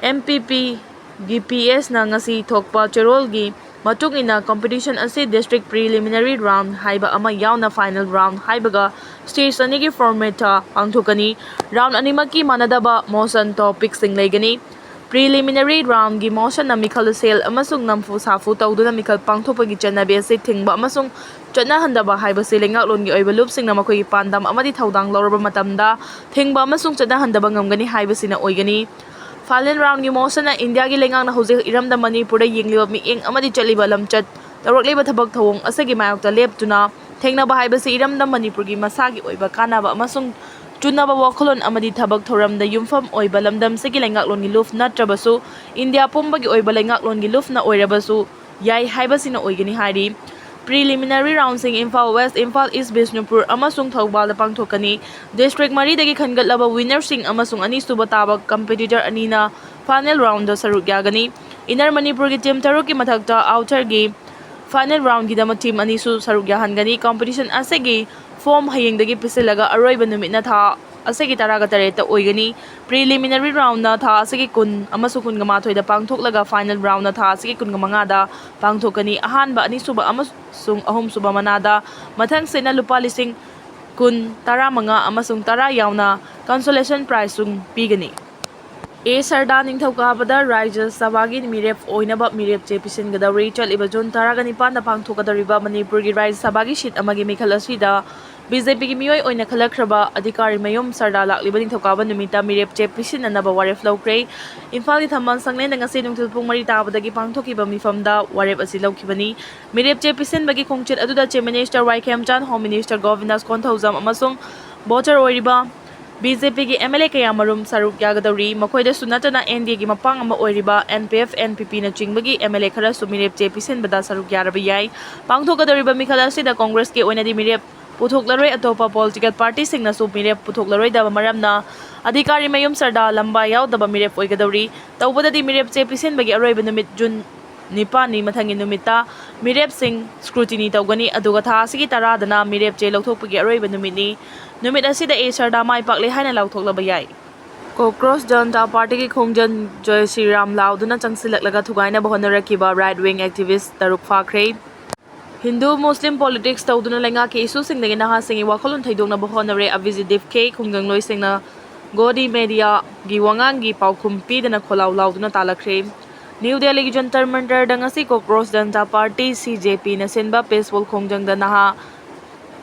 MPPꯒꯤ PSꯅ ꯉꯁꯤ ꯊꯣꯛꯄ ꯆꯦꯔꯣꯜꯒꯤ ꯃꯇꯨꯡ ꯏꯟꯅ competition ꯑꯁꯤ district preliminary round ꯍꯥꯏꯕ ꯑꯃ ꯌꯥꯎꯅ final round ꯍꯥꯏꯕꯒ stage ꯑꯅꯤꯒꯤ formatꯇ ꯄꯥꯡꯊꯣꯛꯀꯅꯤ꯫ Round ꯑꯅꯤꯃꯛꯀꯤ ꯃꯥꯟꯅꯗꯕ motion topicꯁꯤꯡ ꯂꯩꯒꯅꯤ꯫ Preliminary roundꯒꯤ motionꯅ ꯃꯤꯈꯜ ꯁꯦꯜ ꯑꯃꯁꯨꯡ ꯅꯝꯐꯨ ꯁꯥꯐꯨ ꯇꯧꯗꯨꯅ ꯃꯤꯈꯜ ꯄꯥꯡꯊꯣꯛꯄꯒꯤ ꯆꯠꯅꯕꯤ ꯑꯁꯤ ꯊꯤꯡꯕ ꯑꯃꯁꯨꯡ ꯆꯠꯅꯍꯟꯗꯕ ꯍꯥꯏꯕꯁꯤ ꯂꯩꯉꯥꯛꯂꯣꯟꯒꯤ ꯑꯣꯏꯕ ꯂꯨꯞꯁꯤꯡꯅ ꯃꯈꯣꯏꯒꯤ ꯄꯥꯟꯗꯝ ꯑꯃꯗꯤ ꯊꯧꯗꯥꯡ ꯂꯧꯔꯕ ꯃꯇꯝꯗ ꯊꯤꯡꯕ ꯑꯃꯁꯨꯡ ꯆꯠꯅꯍꯟꯗꯕ ꯉꯝꯒꯅꯤ ꯍꯥꯏꯕꯁꯤꯅ ꯑꯣꯏꯒꯅꯤ꯫ Final roundꯒꯤ motionꯅ ꯏꯟꯗꯤꯌꯥꯒꯤ ꯂꯩꯉꯥꯛꯅ ꯍꯧꯖꯤꯛ ꯏꯔꯝꯗꯝ ꯃꯅꯤꯄꯨꯔꯗ ꯌꯦꯡꯂꯤꯕ ꯃꯤꯠꯌꯦꯡ ꯑꯃꯗꯤ ꯆꯠꯂꯤꯕ ꯂꯝꯆꯠ, ꯇꯧꯔꯛꯂꯤꯕ ꯊꯕꯛ ꯊꯧꯑꯣꯡ ꯑꯁꯤꯒꯤ ꯃꯥꯌꯣꯛꯇ ꯂꯦꯞꯇꯨꯅ ꯊꯦꯡꯅꯕ ꯍꯥꯏꯕꯁꯤ ꯏꯔꯝꯗꯝ ꯃꯅꯤꯄꯨꯔꯒꯤ ꯃꯁꯥꯒꯤ ꯑꯣꯏꯕ ꯀꯥꯟꯅꯕ ꯑꯃꯁꯨꯡ ꯆꯨꯅꯕ ꯋꯥꯈꯜꯂꯣꯟ ꯑꯃꯗꯤ ꯊꯕꯛ ꯊꯧꯔꯝꯗ ꯌꯨꯝꯐꯝ ꯑꯣꯏꯕ ꯂꯝꯗꯝꯁꯤꯒꯤ ꯂꯩꯉꯥꯛꯂꯣꯟꯒꯤ ꯂꯨꯞ ꯅꯠꯇ꯭ꯔꯕꯁꯨ, ꯏꯟꯗꯤꯌꯥ ꯄꯨꯝꯕꯒꯤ ꯑꯣꯏꯕ ꯂꯩꯉꯥꯛꯂꯣꯟꯒꯤ ꯂꯨꯞꯅ ꯑꯣꯏꯔꯕꯁꯨ ꯌꯥꯏ ꯍꯥꯏꯕꯁꯤꯅ ꯑꯣꯏꯒꯅꯤ ꯍꯥꯏꯔꯤ꯫ Preliminary roundꯁꯤꯡ Imphal West, Imphal East, Bishnupur ꯑꯃꯁꯨꯡ ꯊꯧꯕꯥꯜꯗ ꯄꯥꯡꯊꯣꯛꯀꯅꯤ꯫ District ꯃꯔꯤꯗꯒꯤ ꯈꯟꯒꯠꯂꯕ winnerꯁꯤꯡ ꯑꯃꯁꯨꯡ ꯑꯅꯤꯁꯨꯕ ꯇꯥꯕ competitor ꯑꯅꯤꯅ final roundꯗ ꯁꯔꯨꯛ ꯌꯥꯒꯅꯤ꯫ Inner ꯃꯅꯤꯄꯨꯔꯒꯤ team ꯇꯔꯨꯛꯀꯤ ꯃꯊꯛꯇ outerꯒꯤ final roundꯒꯤꯗꯃꯛ team ꯑꯅꯤꯁꯨ ꯁꯔꯨꯛ ꯌꯥꯍꯟꯒꯅꯤ꯫ Competition ꯑꯁꯤꯒꯤ form ꯍꯌꯦꯡꯗꯒꯤ ꯄꯤꯁꯤꯜꯂꯒ ꯑꯔꯣꯏꯕ ꯅꯨꯃꯤꯠꯅ ꯊꯥ ꯑꯁꯤꯒꯤ ꯇꯔꯥꯒ ꯇꯔꯦꯠꯇ ꯑꯣꯏꯒꯅꯤ꯫ Preliminary roundꯅ ꯊꯥ ꯑꯁꯤꯒꯤ ꯀꯨꯟ ꯑꯃꯁꯨꯡ ꯀꯨꯟꯒ ꯃꯥꯊꯣꯏꯗ ꯄꯥꯡꯊꯣꯛꯂꯒ final roundꯅ ꯊꯥ ꯑꯁꯤꯒꯤ ꯀꯨꯟꯒ ꯃꯉꯥꯗ ꯄꯥꯡꯊꯣꯛꯀꯅꯤ꯫ ꯑꯍꯥꯟꯕ, ꯑꯅꯤꯁꯨꯕ ꯑꯃꯁꯨꯡ ꯑꯍꯨꯝꯁꯨꯕ ꯃꯅꯥꯗ ꯃꯊꯪꯁꯤꯠꯅ ꯂꯨꯄꯥ ꯂꯤꯁꯤꯡ ꯀꯨꯟ, ꯇꯔꯥꯃꯉꯥ ꯑꯃꯁꯨꯡ ꯇꯔꯥ ꯌꯥꯎꯅ consolation prizeꯁꯨ ꯄꯤꯒꯅꯤ꯫ ꯑꯦ ꯁꯔꯗꯥ ꯅꯤꯡꯊꯧꯀꯥꯕꯗ ꯔꯥꯖ꯭ꯌ ꯁꯚꯥꯒꯤ ꯃꯤꯔꯦꯞ ꯑꯣꯏꯅꯕ ꯃꯤꯔꯦꯞ ꯆꯦ ꯄꯤꯁꯤꯟꯒꯗꯧꯔꯤ꯫ ꯆꯠꯂꯤꯕ ꯖꯨꯟ ꯇꯔꯥꯒ ꯅꯤꯄꯥꯟꯗ ꯄꯥꯡꯊꯣꯛꯀꯗꯧꯔꯤꯕ ꯃꯅꯤꯄꯨꯔꯒꯤ ꯔꯥꯖ꯭ꯌ ꯁꯚꯥꯒꯤ ꯁꯤꯠ ꯑꯃꯒꯤ ꯃꯤꯈꯜ ꯑꯁꯤꯗ ꯕꯤ ꯖꯦ ꯄꯤꯒꯤ ꯃꯤꯑꯣꯏ ꯑꯣꯏꯅ ꯈꯜꯂꯛꯈ꯭ꯔꯕ ꯑꯙꯤꯀꯥꯔꯤ ꯃꯌꯨꯝ ꯁꯔꯗꯥ ꯂꯥꯛꯂꯤꯕ ꯅꯤꯡꯊꯧꯀꯥꯕ ꯅꯨꯃꯤꯠꯇ ꯃꯤꯔꯦꯞ ꯆꯦ ꯄꯤꯁꯤꯟꯅꯅꯕ ꯋꯥꯔꯦꯞ ꯂꯧꯈ꯭ꯔꯦ꯫ ꯏꯝꯐꯥꯜꯒꯤ ꯊꯝꯕꯥꯜ ꯁꯪꯂꯦꯟꯗ ꯉꯁꯤ ꯅꯨꯡꯊꯤꯜ ꯄꯨꯡ ꯃꯔꯤ ꯇꯥꯕꯗꯒꯤ ꯄꯥꯡꯊꯣꯛꯈꯤꯕ ꯃꯤꯐꯝꯗ ꯋꯥꯔꯦꯞ ꯑꯁꯤ ꯂꯧꯈꯤꯕꯅꯤ꯫ ꯃꯤꯔꯦꯞ ꯆꯦ ꯄꯤꯁꯤꯟꯕꯒꯤ ꯈꯣꯡꯆꯠ ꯑꯗꯨꯗ Chief Minister ꯋꯥꯏ ꯈꯦꯝꯆꯥꯟ, Home Minister ꯒꯣꯕꯤꯟꯗꯥꯁ ꯀꯣꯟꯊꯧꯖꯝ ꯑꯃꯁꯨꯡ voter ꯑꯣꯏꯔꯤꯕ ꯕꯤ ꯖꯦ ꯄꯤꯒꯤ ꯑꯦꯝ ꯑꯦꯜ ꯑꯦ ꯀꯌꯥ ꯃꯔꯨꯝ ꯁꯔꯨꯛ ꯌꯥꯒꯗꯧꯔꯤ꯫ ꯃꯈꯣꯏꯗꯁꯨ ꯅꯠꯇꯅ ꯑꯦꯟ ꯗꯤ ꯑꯦꯒꯤ ꯃꯄꯥꯡ ꯑꯃ ꯑꯣꯏꯔꯤꯕ N P F, N P ꯄꯤꯅꯆꯤꯡꯕꯒꯤ ꯑꯦꯝ ꯑꯦꯜ ꯑꯦ ꯈꯔꯁꯨ ꯃꯤꯔꯦꯞ ꯆꯦ ꯄꯤꯁꯤꯟꯕꯗ ꯁꯔꯨꯛ ꯌꯥꯔꯕ ꯌꯥꯏ꯫ ꯄꯥꯡꯊꯣꯛꯀꯗꯧꯔꯤꯕ ꯃꯤꯈꯜ ꯑꯁꯤꯗ ꯀꯣꯡꯒ꯭ꯔꯦꯁꯀꯤ ꯑꯣꯏꯅꯗꯤ ꯃꯤꯔꯦꯞ ꯄꯨꯊꯣꯛꯂꯔꯣꯏ꯫ ꯑꯇꯣꯞꯄ ꯄꯣꯂꯤꯇꯤꯀꯦꯜ ꯄꯥꯔꯇꯤꯁꯤꯡꯅꯁꯨ ꯃꯤꯔꯦꯞ ꯄꯨꯊꯣꯛꯂꯔꯣꯏꯗꯕ ꯃꯔꯝꯅ ꯑꯙꯤꯀꯥꯔꯤ ꯃꯌꯨꯝ ꯁꯔꯗꯥ ꯂꯝꯕꯥ ꯌꯥꯎꯗꯕ ꯃꯤꯔꯦꯞ ꯑꯣꯏꯒꯗꯧꯔꯤ꯫ ꯇꯧꯕꯗꯗꯤ ꯃꯤꯔꯦꯞ ꯆꯦ ꯄꯤꯁꯤꯟꯕꯒꯤ ꯑꯔꯣꯏꯕ ꯅꯨꯃꯤꯠ ꯖꯨꯟ ꯅꯤꯄꯥꯟꯅꯤ꯫ ꯃꯊꯪꯒꯤ ꯅꯨꯃꯤꯠꯇ ꯃꯤꯔꯦꯞꯁꯤꯡ scrutiny ꯇꯧꯒꯅꯤ, ꯑꯗꯨꯒ ꯊꯥ ꯑꯁꯤꯒꯤ ꯇꯔꯥꯗꯅ ꯃꯤꯔꯦꯞ ꯆꯦ ꯂꯧꯊꯣꯛꯄꯒꯤ ꯑꯔꯣꯏꯕ ꯅꯨꯃꯤꯠꯅꯤ꯫ ꯅꯨꯃꯤꯠ ꯑꯁꯤꯗ ꯑꯦ ꯁꯔꯗꯥ ꯃꯥꯏ ꯄꯥꯛꯂꯦ ꯍꯥꯏꯅ ꯂꯥꯎꯊꯣꯛꯂꯕ ꯌꯥꯏ꯫ ꯀꯣꯀ꯭ꯔꯣꯁ ꯖꯅꯇꯥ ꯄꯥꯔꯇꯤꯒꯤ ꯈꯣꯡꯖꯪ ꯖꯣꯏ ꯁ꯭ꯔꯤꯔꯥꯝ ꯂꯥꯎꯗꯨꯅ ꯆꯪꯁꯤꯜꯂꯛꯂꯒ ꯊꯨꯒꯥꯏꯅꯕ ꯍꯣꯠꯅꯔꯛꯈꯤꯕ right wing activist ꯇꯔꯨꯛ ꯐꯥꯈ꯭ꯔꯦ꯫ ꯍꯤꯟꯗꯨ ꯃꯨꯁꯂꯤꯝ politics ꯇꯧꯗꯨꯅ ꯂꯩꯉꯥꯛꯀꯤ issueꯁꯤꯡꯗꯒꯤ ꯅꯍꯥꯁꯤꯡꯒꯤ ꯋꯥꯈꯜꯂꯣꯟ ꯊꯩꯗꯣꯛꯅꯕ ꯍꯣꯠꯅꯔꯦ꯫ ꯑꯚꯤꯖꯤꯠ ꯗꯤꯞꯀꯦ ꯈꯣꯡꯖꯪꯂꯣꯏꯁꯤꯡꯅ ꯒꯣꯗꯤ ꯃꯦꯗꯤꯌꯥꯒꯤ ꯋꯥꯉꯥꯡꯒꯤ ꯄꯥꯎꯈꯨꯝ ꯄꯤꯗꯅ ꯈꯣꯜꯂꯥꯎ ꯂꯥꯎꯗꯨꯅ ꯇꯥꯜꯂꯛꯈ꯭ꯔꯦ꯫ ꯅ꯭ꯌꯨ ꯗꯦꯜꯂꯤꯒꯤ ꯖꯟꯇꯔ ꯃꯟꯇꯔꯗ ꯉꯁꯤ ꯀꯣꯀ꯭ꯔꯣꯁ ꯖꯅꯇꯥ ꯄꯥꯔꯇꯤ, ꯁꯤ ꯖꯦ ꯄꯤꯅ ꯁꯤꯟꯕ peaceful ꯈꯣꯡꯖꯪꯗ ꯅꯍꯥ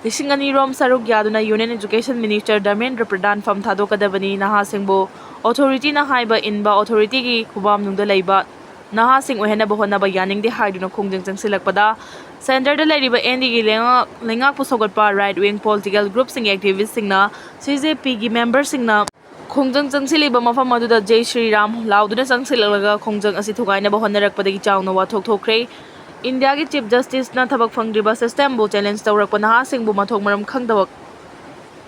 ꯂꯤꯁꯤꯡ ꯑꯅꯤ ꯔꯣꯝ ꯁꯔꯨꯛ ꯌꯥꯗꯨꯅ Union Education Minister ꯙꯔꯃꯦꯟꯗ꯭ꯔ ꯄ꯭ꯔꯙꯥꯟ ꯐꯝ ꯊꯥꯗꯣꯛꯀꯗꯕꯅꯤ꯫ ꯅꯍꯥꯁꯤꯡꯕꯨ authorityꯅ ꯍꯥꯏꯕ ꯏꯟꯕ, authorityꯒꯤ ꯈꯨꯕꯥꯝꯅꯨꯡꯗ ꯂꯩꯕ ꯅꯍꯥꯁꯤꯡ ꯑꯣꯏꯍꯟꯅꯕ ꯍꯣꯠꯅꯕ ꯌꯥꯅꯤꯡꯗꯦ ꯍꯥꯏꯗꯨꯅ ꯈꯣꯡꯖꯪ ꯆꯪꯁꯤꯜꯂꯛꯄꯗ centreꯗ ꯂꯩꯔꯤꯕ ꯑꯦꯟ ꯗꯤꯒꯤ ꯂꯩꯉꯥꯛ, ꯂꯩꯉꯥꯛꯄꯨ ꯁꯧꯒꯠꯄ right wing political groupꯁꯤꯡꯒꯤ activistꯁꯤꯡꯅ ꯁꯤ ꯖꯦ ꯄꯤꯒꯤ memberꯁꯤꯡꯅ ꯈꯣꯡꯖꯪ ꯆꯪꯁꯤꯜꯂꯤꯕ ꯃꯐꯝ ꯑꯗꯨꯗ ꯖꯩ ꯁ꯭ꯔꯤꯔꯥꯝ ꯂꯥꯎꯗꯨꯅ ꯆꯪꯁꯤꯜꯂꯛꯂꯒ ꯈꯣꯡꯖꯪ ꯑꯁꯤ ꯊꯨꯒꯥꯏꯅꯕ ꯍꯣꯠꯅꯔꯛꯄꯗꯒꯤ ꯆꯥꯎꯅ ꯋꯥꯊꯣꯛ ꯊꯣꯛꯈ꯭ꯔꯦ꯫ ꯏꯟꯗꯤꯌꯥꯒꯤ Chief Justiceꯅ ꯊꯕꯛ ꯐꯪꯗ꯭ꯔꯤꯕ systemꯕꯨ challenge ꯇꯧꯔꯛꯄ ꯅꯍꯥꯁꯤꯡꯕꯨ ꯃꯊꯣꯡ ꯃꯔꯝ ꯈꯪꯗꯕ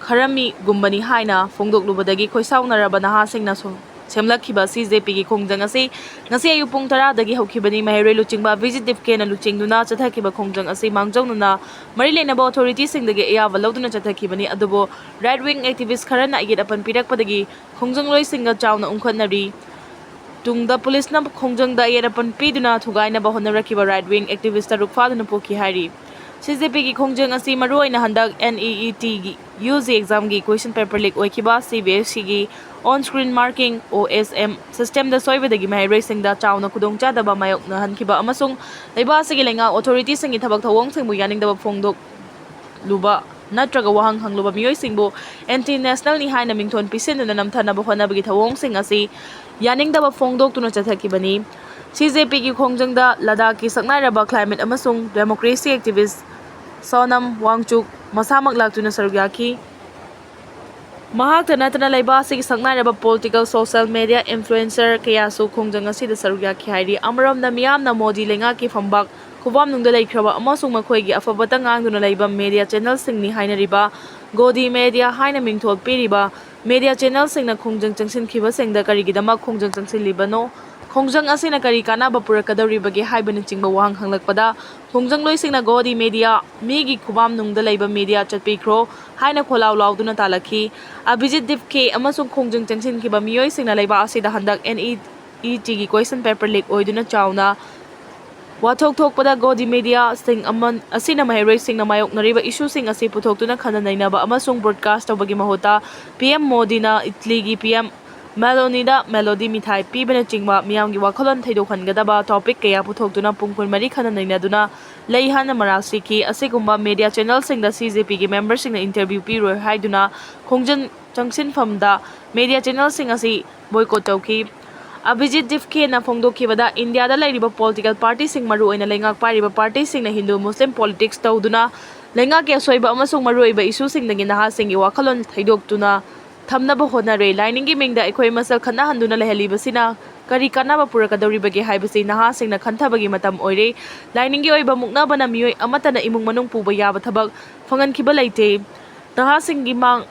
ꯈꯔꯃꯤꯒꯨꯝꯕꯅꯤ ꯍꯥꯏꯅ ꯐꯣꯡꯗꯣꯛꯂꯨꯕꯗꯒꯤ ꯈꯣꯏꯁꯥꯎꯅꯔꯕ ꯅꯍꯥꯁꯤꯡꯅ ꯁꯨ-, ꯁꯦꯝꯂꯛꯈꯤꯕ ꯁꯤ ꯖꯦ ꯄꯤꯒꯤ ꯈꯣꯡꯖꯪ ꯑꯁꯤ ꯉꯁꯤ ꯑꯌꯨꯛ ꯄꯨꯡ ꯇꯔꯥꯗꯒꯤ ꯍꯧꯈꯤꯕꯅꯤ꯫ ꯃꯍꯩꯔꯣꯏ ꯂꯨꯆꯤꯡꯕ ꯑꯚꯤꯖꯤꯠ ꯗꯤꯞꯀꯦꯅ ꯂꯨꯆꯤꯡꯗꯨꯅ ꯆꯠꯊꯈꯤꯕ ꯈꯣꯡꯖꯪ ꯑꯁꯤ ꯃꯥꯡꯖꯧꯅꯅ ꯃꯔꯤ ꯂꯩꯅꯕ authorityꯁꯤꯡꯗꯒꯤ ꯑꯌꯥꯕ ꯂꯧꯗꯨꯅ ꯆꯠꯊꯈꯤꯕꯅꯤ꯫ ꯑꯗꯨꯕꯨ right wing activist ꯈꯔꯅ ꯑꯌꯦꯠ ꯑꯄꯟ ꯄꯤꯔꯛꯄꯗꯒꯤ ꯈꯣꯡꯖꯪꯂꯣꯏꯁꯤꯡꯒ ꯆꯥꯎꯅ ꯎꯪꯈꯠꯅꯔꯤ꯫ ꯇꯨꯡꯗ ꯄꯨꯂꯤꯁꯅ ꯈꯣꯡꯖꯪꯗ ꯑꯌꯦꯠ ꯑꯄꯟ ꯄꯤꯗꯨꯅ ꯊꯨꯒꯥꯏꯅꯕ ꯍꯣꯠꯅꯔꯛꯈꯤꯕ right wing activist ꯇꯔꯨꯛ ꯐꯥꯗꯨꯅ ꯄꯨꯈꯤ ꯍꯥꯏꯔꯤ꯫ ꯁꯤ ꯖꯦ ꯄꯤꯒꯤ ꯈꯣꯡꯖꯪ ꯑꯁꯤ ꯃꯔꯨꯑꯣꯏꯅ ꯍꯟꯗꯛ N E E Tꯒꯤ U G examꯒꯤ question paper leak ꯑꯣꯏꯈꯤꯕ C B S Eꯒꯤ on screen marking, O S M systemꯗ ꯁꯣꯏꯕꯗꯒꯤ ꯃꯍꯩꯔꯣꯏꯁꯤꯡꯗ ꯆꯥꯎꯅ ꯈꯨꯗꯣꯡꯆꯥꯗꯕ ꯃꯥꯌꯣꯛꯅꯍꯟꯈꯤꯕ ꯑꯃꯁꯨꯡ ꯂꯩꯕꯥꯛ ꯑꯁꯤꯒꯤ ꯂꯩꯉꯥꯛ authorityꯁꯤꯡꯒꯤ ꯊꯕꯛ ꯊꯧꯑꯣꯡꯁꯤꯡꯕꯨ ꯌꯥꯅꯤꯡꯗꯕ ꯐꯣꯡꯗꯣꯛꯂꯨꯕ ꯅꯠꯇ꯭ꯔꯒ ꯋꯥꯍꯪ ꯍꯪꯂꯨꯕ ꯃꯤꯑꯣꯏꯁꯤꯡꯕꯨ anti nationalꯅꯤ ꯍꯥꯏꯅ ꯃꯤꯡꯊꯣꯟ ꯄꯤꯁꯤꯟꯗꯨꯅ ꯅꯝꯊꯅꯕ ꯍꯣꯠꯅꯕꯒꯤ ꯊꯧꯑꯣꯡꯁꯤꯡ ꯑꯁꯤ ꯌꯥꯅꯤꯡꯗꯕ ꯐꯣꯡꯗꯣꯛꯇꯨꯅ ꯆꯠꯊꯈꯤꯕꯅꯤ꯫ C J Pꯒꯤ ꯈꯣꯡꯖꯪꯗ ꯂꯗꯥꯈꯀꯤ ꯁꯛꯅꯥꯏꯔꯕ climate ꯑꯃꯁꯨꯡ democracy activist ꯁꯣꯅꯝ ꯋꯥꯡꯆꯨꯛ ꯃꯁꯥꯃꯛ ꯂꯥꯛꯇꯨꯅ ꯁꯔꯨꯛ ꯌꯥꯈꯤ꯫ ꯃꯍꯥꯛꯇ ꯅꯠꯇꯅ ꯂꯩꯕꯥꯛ ꯑꯁꯤꯒꯤ ꯁꯛꯅꯥꯏꯔꯕ political, social media influencer ꯀꯌꯥꯁꯨ ꯈꯣꯡꯖꯪ ꯑꯁꯤꯗ ꯁꯔꯨꯛ ꯌꯥꯈꯤ ꯍꯥꯏꯔꯤ꯫ ꯑꯃꯔꯣꯝꯗ ꯃꯤꯌꯥꯝꯅ ꯃꯣꯗꯤ ꯂꯩꯉꯥꯛꯀꯤ ꯐꯝꯕꯥꯛ ꯈꯨꯕꯥꯝꯅꯨꯡꯗ ꯂꯩꯈ꯭ꯔꯕ ꯑꯃꯁꯨꯡ ꯃꯈꯣꯏꯒꯤ ꯑꯐꯕꯇ ꯉꯥꯡꯗꯨꯅ ꯂꯩꯕ media channelꯁꯤꯡꯅꯤ ꯍꯥꯏꯅꯔꯤꯕ ꯒꯣꯗꯤ media ꯍꯥꯏꯅ ꯃꯤꯡꯊꯣꯜ ꯄꯤꯔꯤꯕ media channelꯁꯤꯡꯅ ꯈꯣꯡꯖꯪ ꯆꯪꯁꯤꯟꯈꯤꯕꯁꯤꯡꯗ ꯀꯔꯤꯒꯤꯗꯃꯛ ꯈꯣꯡꯖꯪ ꯆꯪꯁꯤꯜꯂꯤꯕꯅꯣ, ꯈꯣꯡꯖꯪ ꯑꯁꯤꯅ ꯀꯔꯤ ꯀꯥꯟꯅꯕ ꯄꯨꯔꯛꯀꯗꯧꯔꯤꯕꯒꯦ ꯍꯥꯏꯕꯅꯆꯤꯡꯕ ꯋꯥꯍꯪ ꯍꯪꯂꯛꯄꯗ ꯈꯣꯡꯖꯪꯂꯣꯏꯁꯤꯡꯅ ꯒꯣꯗꯤ media, ꯃꯤꯒꯤ ꯈꯨꯕꯥꯝꯅꯨꯡꯗ ꯂꯩꯕ media ꯆꯠꯄꯤꯈ꯭ꯔꯣ ꯍꯥꯏꯅ ꯈꯣꯜꯂꯥꯎ ꯂꯥꯎꯗꯨꯅ ꯇꯥꯜꯂꯛꯈꯤ꯫ ꯑꯕꯤꯖꯤꯠ ꯗꯤꯞꯀꯦ ꯑꯃꯁꯨꯡ ꯈꯣꯡꯖꯪ ꯆꯪꯁꯤꯟꯈꯤꯕ ꯃꯤꯑꯣꯏꯁꯤꯡꯅ ꯂꯩꯕꯥꯛ ꯑꯁꯤꯗ ꯍꯟꯗꯛ N E E Tꯒꯤ question paper leak ꯑꯣꯏꯗꯨꯅ ꯆꯥꯎꯅ ꯋꯥꯊꯣꯛ ꯊꯣꯛꯄꯗ ꯒꯣꯗꯤ mediaꯁꯤꯡ ꯑꯃ-, ꯑꯁꯤꯅ ꯃꯍꯩꯔꯣꯏꯁꯤꯡꯅ ꯃꯥꯌꯣꯛꯅꯔꯤꯕ issueꯁꯤꯡ ꯑꯁꯤ ꯄꯨꯊꯣꯛꯇꯨꯅ ꯈꯟꯅ ꯅꯩꯅꯕ ꯑꯃꯁꯨꯡ broadcast ꯇꯧꯕꯒꯤ ꯃꯍꯨꯠꯇ P M ꯃꯣꯗꯤꯅ ꯏꯇꯂꯤꯒꯤ P M ꯃꯦꯂꯣꯅꯤꯗ ꯃꯦꯂꯣꯗꯤ ꯃꯤꯊꯥꯏ ꯄꯤꯕꯅꯆꯤꯡꯕ ꯃꯤꯌꯥꯝꯒꯤ ꯋꯥꯈꯜꯂꯣꯟ ꯊꯩꯗꯣꯛꯍꯟꯒꯗꯕ topic ꯀꯌꯥ ꯄꯨꯊꯣꯛꯇꯨꯅ ꯄꯨꯡ ꯀꯨꯟꯃꯔꯤ ꯈꯟꯅ ꯅꯩꯅꯗꯨꯅ ꯂꯩ ꯍꯥꯏꯅ ꯃꯔꯥꯜ ꯁꯤꯈꯤ꯫ ꯑꯁꯤꯒꯨꯝꯕ media channelꯁꯤꯡꯗ C J Pꯒꯤ memberꯁꯤꯡꯅ interview ꯄꯤꯔꯣꯏ ꯍꯥꯏꯗꯨꯅ ꯈꯣꯡꯖꯪ ꯆꯪꯁꯤꯟꯐꯝꯗ media channelꯁꯤꯡ ꯑꯁꯤ boycott ꯇꯧꯈꯤ꯫ ꯑꯕꯤꯖꯤꯠ ꯗꯤꯞꯀꯦꯅ ꯐꯣꯡꯗꯣꯛꯈꯤꯕꯗ, ꯏꯟꯗꯤꯌꯥꯗ ꯂꯩꯔꯤꯕ political partyꯁꯤꯡ, ꯃꯔꯨꯑꯣꯏꯅ ꯂꯩꯉꯥꯛ ꯄꯥꯏꯔꯤꯕ partyꯁꯤꯡꯅ ꯍꯤꯟꯗꯨ ꯃꯨꯁꯂꯤꯝ politics ꯇꯧꯗꯨꯅ ꯂꯩꯉꯥꯛꯀꯤ ꯑꯁꯣꯏꯕ ꯑꯃꯁꯨꯡ ꯃꯔꯨꯑꯣꯏꯕ issueꯁꯤꯡꯗꯒꯤ ꯅꯍꯥꯁꯤꯡꯒꯤ ꯋꯥꯈꯜꯂꯣꯟ ꯊꯩꯗꯣꯛꯇꯨꯅ ꯊꯝꯅꯕ ꯍꯣꯠꯅꯔꯦ꯫ ꯂꯥꯏꯅꯤꯡꯒꯤ ꯃꯤꯡꯗ ꯑꯩꯈꯣꯏ ꯃꯁꯦꯜ ꯈꯠꯅꯍꯟꯗꯨꯅ ꯂꯩꯍꯜꯂꯤꯕꯁꯤꯅ ꯀꯔꯤ ꯀꯥꯟꯅꯕ ꯄꯨꯔꯛꯀꯗꯧꯔꯤꯕꯒꯦ ꯍꯥꯏꯕꯁꯤ ꯅꯍꯥꯁꯤꯡꯅ ꯈꯟꯊꯕꯒꯤ ꯃꯇꯝ ꯑꯣꯏꯔꯦ꯫ ꯂꯥꯏꯅꯤꯡꯒꯤ ꯑꯣꯏꯕ ꯃꯨꯛꯅꯕꯅ ꯃꯤꯑꯣꯏ ꯑꯃꯠꯇꯅ ꯏꯃꯨꯡ ꯃꯅꯨꯡ ꯄꯨꯕ ꯌꯥꯕ ꯊꯕꯛ ꯐꯪꯍꯟꯈꯤꯕ ꯂꯩꯇꯦ꯫ ꯅꯍꯥꯁꯤꯡꯒꯤ ꯃꯥꯡ-,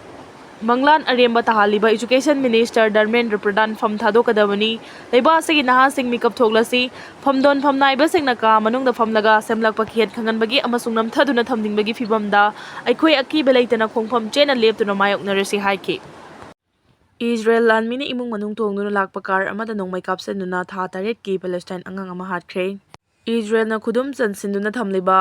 ꯃꯪꯂꯥꯟ ꯑꯔꯦꯝꯕ ꯇꯥꯍꯜꯂꯤꯕ Education Minister ꯙꯔꯃꯦꯟꯗ꯭ꯔ ꯄ꯭ꯔꯙꯥꯟ ꯐꯝ ꯊꯥꯗꯣꯛꯀꯗꯕꯅꯤ꯫ ꯂꯩꯕꯥꯛ ꯑꯁꯤꯒꯤ ꯅꯍꯥꯁꯤꯡ ꯃꯤꯀꯞ ꯊꯣꯛꯂꯁꯤ꯫ ꯐꯝꯗꯣꯟ ꯐꯝꯅꯥꯏꯕꯁꯤꯡꯅ ꯀꯥ ꯃꯅꯨꯡꯗ ꯐꯝꯂꯒ ꯁꯦꯝꯂꯛꯄ ꯈꯦꯠ ꯈꯪꯍꯟꯕꯒꯤ ꯑꯃꯁꯨꯡ ꯅꯝꯊꯗꯨꯅ ꯊꯝꯅꯤꯡꯕꯒꯤ ꯐꯤꯚꯝꯗ ꯑꯩꯈꯣꯏ ꯑꯀꯤꯕ ꯂꯩꯇꯅ ꯈꯣꯡꯐꯝ ꯆꯦꯠꯅ ꯂꯦꯞꯇꯨꯅ ꯃꯥꯌꯣꯛꯅꯔꯁꯤ ꯍꯥꯏꯈꯤ꯫ ꯏꯖꯔꯦꯜ ꯂꯥꯟꯃꯤꯅ ꯏꯃꯨꯡ ꯃꯅꯨꯡ ꯊꯣꯡꯗꯨꯅ ꯂꯥꯛꯄ car ꯑꯃꯗ ꯅꯣꯡꯃꯩ ꯀꯥꯞꯁꯤꯟꯗꯨꯅ ꯊꯥ ꯇꯔꯦꯠꯀꯤ Palestine ꯑꯉꯥꯡ ꯑꯃ ꯍꯥꯠꯈ꯭ꯔꯦ꯫ ꯏꯖꯔꯦꯜꯅ ꯈꯨꯗꯨꯝ ꯆꯟꯁꯤꯟꯗꯨꯅ ꯊꯝꯂꯤꯕ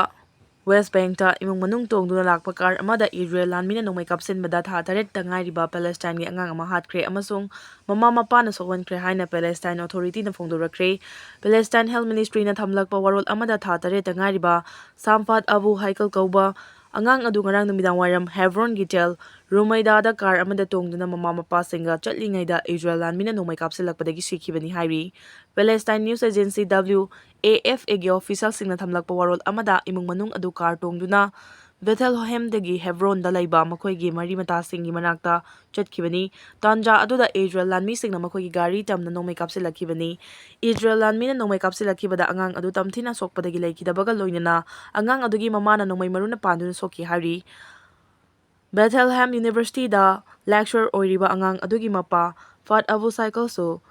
West Bankꯇ ꯏꯃꯨꯡ ꯃꯅꯨꯡ ꯇꯣꯡꯗꯨꯅ ꯂꯥꯛꯄ car ꯑꯃꯗ ꯏꯖꯔꯦꯜ ꯂꯥꯟꯃꯤꯅ ꯅꯣꯡꯃꯩ ꯀꯥꯞꯁꯤꯟꯕꯗ ꯊꯥ ꯇꯔꯦꯠꯇ ꯉꯥꯏꯔꯤꯕ Palestineꯒꯤ ꯑꯉꯥꯡ ꯑꯃ ꯍꯥꯠꯈ꯭ꯔꯦ ꯑꯃꯁꯨꯡ ꯃꯃꯥ ꯃꯄꯥꯅ ꯁꯣꯛꯍꯟꯈ꯭ꯔꯦ ꯍꯥꯏꯅ Palestine Authorityꯅ ꯐꯣꯡꯗꯣꯔꯛꯈ꯭ꯔꯦ꯫ Palestine Health Ministryꯅ ꯊꯝꯂꯛꯄ ꯋꯥꯔꯣꯜ ꯑꯃꯗ ꯊꯥ ꯇꯔꯦꯠꯇ ꯉꯥꯏꯔꯤꯕ ꯁꯥꯝꯐꯥꯠ ꯑꯕꯨ ꯍꯥꯏꯀꯜ ꯀꯧꯕ ꯑꯉꯥꯡ ꯑꯗꯨ ꯉꯔꯥꯡ ꯅꯨꯃꯤꯗꯥꯡ ꯋꯥꯏꯔꯝ ꯍꯦꯕ꯭ꯔꯣꯟꯒꯤ ꯇꯦꯜ ꯔꯨꯃꯩꯗꯥꯗ car ꯑꯃꯗ ꯇꯣꯡꯗꯨꯅ ꯃꯃꯥ ꯃꯄꯥꯁꯤꯡꯒ ꯆꯠꯂꯤꯉꯩꯗ ꯏꯖꯔꯦꯜ ꯂꯥꯟꯃꯤꯅ ꯅꯣꯡꯃꯩ ꯀꯥꯞꯁꯤꯜꯂꯛꯄꯗꯒꯤ ꯁꯤꯈꯤꯕꯅꯤ ꯍꯥꯏꯔꯤ꯫ Palestine News Agency W A F Aꯒꯤ officialꯁꯤꯡꯅ ꯊꯝꯂꯛꯄ ꯋꯥꯔꯣꯜ ꯑꯃꯗ ꯏꯃꯨꯡ ꯃꯅꯨꯡ ꯑꯗꯨ car ꯇꯣꯡꯗꯨꯅ ꯕꯦꯊꯦꯜꯍꯦꯝꯗꯒꯤ ꯍꯦꯕ꯭ꯔꯣꯟꯗ ꯂꯩꯕ ꯃꯈꯣꯏꯒꯤ ꯃꯔꯤ ꯃꯇꯥꯁꯤꯡꯒꯤ ꯃꯅꯥꯛꯇ ꯆꯠꯈꯤꯕꯅꯤ꯫ ꯇꯥꯟꯖꯥ ꯑꯗꯨꯗ ꯏꯖꯔꯦꯜ ꯂꯥꯟꯃꯤꯁꯤꯡꯅ ꯃꯈꯣꯏꯒꯤ ꯒꯥꯔꯤ ꯇꯝꯅ ꯅꯣꯡꯃꯩ ꯀꯥꯞꯁꯤꯜꯂꯛꯈꯤꯕꯅꯤ꯫ ꯏꯖꯔꯦꯜ ꯂꯥꯟꯃꯤꯅ ꯅꯣꯡꯃꯩ ꯀꯥꯞꯁꯤꯜꯂꯛꯈꯤꯕꯗ ꯑꯉꯥꯡ ꯑꯗꯨ ꯇꯝꯊꯤꯅ ꯁꯣꯛꯄꯗꯒꯤ ꯂꯩꯈꯤꯗꯕꯒ ꯂꯣꯏꯅꯅ ꯑꯉꯥꯡ ꯑꯗꯨꯒꯤ ꯃꯃꯥꯅ ꯅꯣꯡꯃꯩ ꯃꯔꯨꯅ ꯄꯥꯟꯗꯨꯅ ꯁꯣꯛꯈꯤ ꯍꯥꯏꯔꯤ꯫ Bethlehem Universityꯗ lecturer ꯑꯣꯏꯔꯤꯕ ꯑꯉꯥꯡ ꯑꯗꯨꯒꯤ ꯃꯄꯥ ꯐꯥꯠ ꯑꯕꯨ ꯁꯥꯏꯀꯜꯁꯨ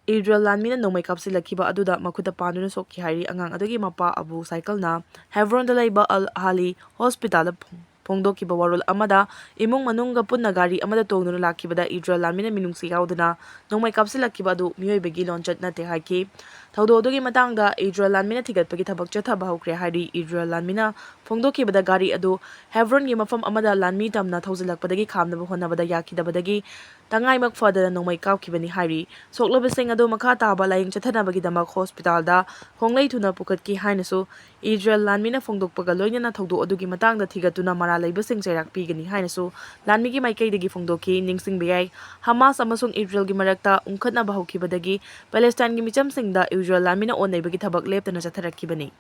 ꯏꯖꯔꯦꯜ ꯂꯥꯟꯃꯤꯅ ꯅꯣꯡꯃꯩ ꯀꯥꯞꯁꯤꯜꯂꯛꯈꯤꯕ ꯑꯗꯨꯗ ꯃꯈꯨꯠꯇ ꯄꯥꯟꯗꯨꯅ ꯁꯣꯛꯈꯤ ꯍꯥꯏꯔꯤ꯫ ꯑꯉꯥꯡ ꯑꯗꯨꯒꯤ ꯃꯄꯥ ꯑꯕꯨ ꯁꯥꯏꯀꯜꯅ ꯍꯦꯕ꯭ꯔꯣꯟꯗ ꯂꯩꯕ ꯑꯜ ꯑꯍꯥꯂꯤ ꯍꯣꯁꯄꯤꯇꯥꯜꯗ ꯐꯣꯡ-, ꯐꯣꯡꯗꯣꯛꯈꯤꯕ ꯋꯥꯔꯣꯜ ꯑꯃꯗ ꯏꯃꯨꯡ ꯃꯅꯨꯡꯒ ꯄꯨꯟꯅ ꯒꯥꯔꯤ ꯑꯃꯗ ꯇꯣꯡꯗꯨꯅ ꯂꯥꯛꯈꯤꯕꯗ ꯏꯖꯔꯦꯜ ꯂꯥꯟꯃꯤꯅ ꯃꯤꯅꯨꯡꯁꯤ ꯌꯥꯎꯗꯅ ꯅꯣꯡꯃꯩ ꯀꯥꯞꯁꯤꯜꯂꯛꯈꯤꯕ ꯑꯗꯨ ꯃꯤꯑꯣꯏꯕꯒꯤ ꯂꯣꯟꯆꯠ ꯅꯠꯇꯦ ꯍꯥꯏꯈꯤ꯫ ꯊꯧꯗꯣꯛ ꯑꯗꯨꯒꯤ ꯃꯇꯥꯡꯗ ꯏꯖꯔꯦꯜ ꯂꯥꯟꯃꯤꯅ ꯊꯤꯒꯠꯄꯒꯤ ꯊꯕꯛ ꯆꯠꯊꯕ ꯍꯧꯈ꯭ꯔꯦ ꯍꯥꯏꯔꯤ꯫ ꯏꯖꯔꯦꯜ ꯂꯥꯟꯃꯤꯅ ꯐꯣꯡꯗꯣꯛꯈꯤꯕꯗ ꯒꯥꯔꯤ ꯑꯗꯨ ꯍꯦꯕ꯭ꯔꯣꯟꯒꯤ ꯃꯐꯝ ꯑꯃꯗ ꯂꯥꯟꯃꯤ ꯇꯝꯅ ꯊꯧꯖꯤꯜꯂꯛꯄꯗꯒꯤ ꯈꯥꯝꯅꯕ ꯍꯣꯠꯅꯕꯗ ꯌꯥꯈꯤꯗꯕꯗꯒꯤ ꯇꯉꯥꯏꯃꯛ ꯐꯗꯅ ꯅꯣꯡꯃꯩ ꯀꯥꯞꯈꯤꯕꯅꯤ ꯍꯥꯏꯔꯤ꯫ ꯁꯣꯛꯂꯕꯁꯤꯡ ꯑꯗꯨ ꯃꯈꯥ ꯇꯥꯕ ꯂꯥꯌꯦꯡ ꯆꯠꯊꯅꯕꯒꯤꯗꯃꯛ ꯍꯣꯁꯄꯤꯇꯥꯜꯗ ꯈꯣꯡꯂꯩ ꯊꯨꯅ ꯄꯨꯈꯠꯈꯤ ꯍꯥꯏꯅꯁꯨ ꯏꯖꯔꯦꯜ ꯂꯥꯟꯃꯤꯅ ꯐꯣꯡꯗꯣꯛꯄꯒ ꯂꯣꯏꯅꯅ ꯊꯧꯗꯣꯛ ꯑꯗꯨꯒꯤ ꯃꯇꯥꯡꯗ ꯊꯤꯒꯠꯇꯨꯅ ꯃꯔꯥꯜ ꯂꯩꯕꯁꯤꯡ ꯆꯩꯔꯥꯛ ꯄꯤꯒꯅꯤ ꯍꯥꯏꯅꯁꯨ ꯂꯥꯟꯃꯤꯒꯤ ꯃꯥꯏꯀꯩꯗꯒꯤ ꯐꯣꯡꯗꯣꯛꯈꯤ꯫ ꯅꯤꯡꯁꯤꯡꯕ ꯌꯥꯏ, ꯍꯃꯥꯁ ꯑꯃꯁꯨꯡ ꯏꯖꯔꯦꯜꯒꯤ ꯃꯔꯛꯇ ꯎꯪꯈꯠꯅꯕ ꯍꯧꯈꯤꯕꯗꯒꯤ ꯄꯦꯂꯦꯁꯇꯥꯏꯟꯒꯤ ꯃꯤꯆꯝꯁꯤꯡꯗ ꯏꯖꯔꯦꯜ ꯂꯥꯟꯃꯤꯅ ꯑꯣꯟꯅꯩꯕꯒꯤ ꯊꯕꯛ ꯂꯦꯞꯇꯅ ꯆꯠꯊꯔꯛꯈꯤꯕꯅꯤ꯫